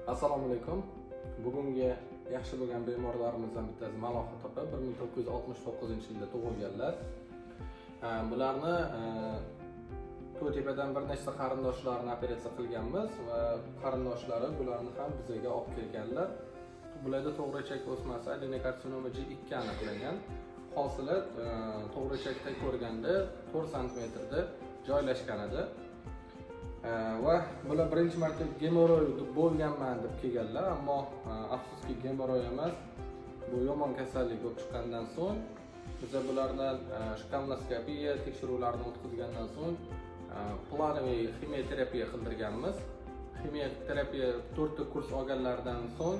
Assalomu alaykum. Bugungi yaxshi bo'lgan bemorlarimizdan bittasi Malohat opa, 1969-yilda tug'ilganlar. Bularni To'tepadan bir nechta qarindoshlarini operatsiya qilganmiz va qarindoshlari bularni ham bizaga olib kelganlar. Bularda to'g'ri ichak o'smasi, adenokarsinoma G2 aniqlangan. Hosili to'g'ri ichakda ko'rganda 4 santimetrda joylashgan edi. Va bular birinchi marta gemoroy bo'lganman deb kelganlar, ammo afsuski, gemoroy emas, bu yomon kasallik bo'lib chiqqandan so'ng biza bulardan kolonoskopiya tekshiruvlarini o'tkazgandan so'ng плановый ximiya qildirganmiz. Ximiya terapiya to'rtta kurs olganlaridan so'ng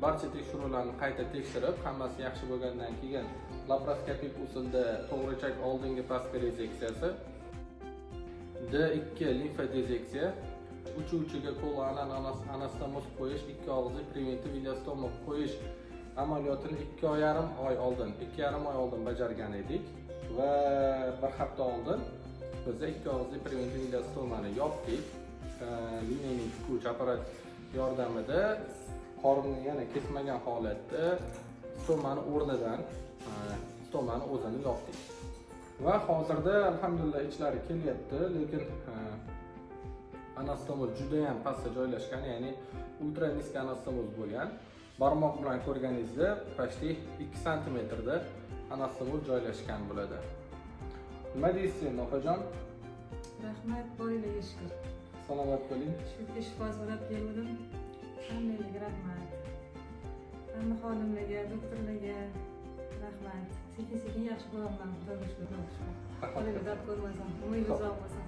barcha tekshiruvlarni qayta tekshirib, hammasi yaxshi bo'lgandan keyin laparoskopik usulda to'g'ri ichak oldingi pastki rezeksiyasi, D2 limfodiseksiya, uchi uchiga koloanal anastomoz qo'yish, ikki og'izli preventiv ileostoma qo'yish amaliyotini 2,5 oy oldin, 2,5 oy oldin bajargan edik va bir hafta oldin biz ikki og'izli preventiv ileostomani yopdik. Линейный tikuvchi apparat yordamida qorinni yana kesmagan holatda stomani o'rnidan stomani o'zini yopdik va hozirda, alhamdulillah, ichlari kelyapti, lekin anastomoz judayam pastda joylashgan, ya'ni ультра низкий anastomoz bo'lgan. Barmoq bilan ko'rganingizda почти 2 santimetrda anastomoz joylashgan bo'ladi. Nima deysiz endi, opajon? Rahmat, boringlarga shukur. Salomat bo'ling. Shu yerga shifo so'rab kelgandim. Hammanglarga rahmat. Hamma xodimlarga, doktorlarga rahmat. Sekin sekin yaxshi bo'lyapman, xudoga shukur, xudoga shukur. Qo'lingga dard ko'rmasin, umringiz uzoq bo'lsin.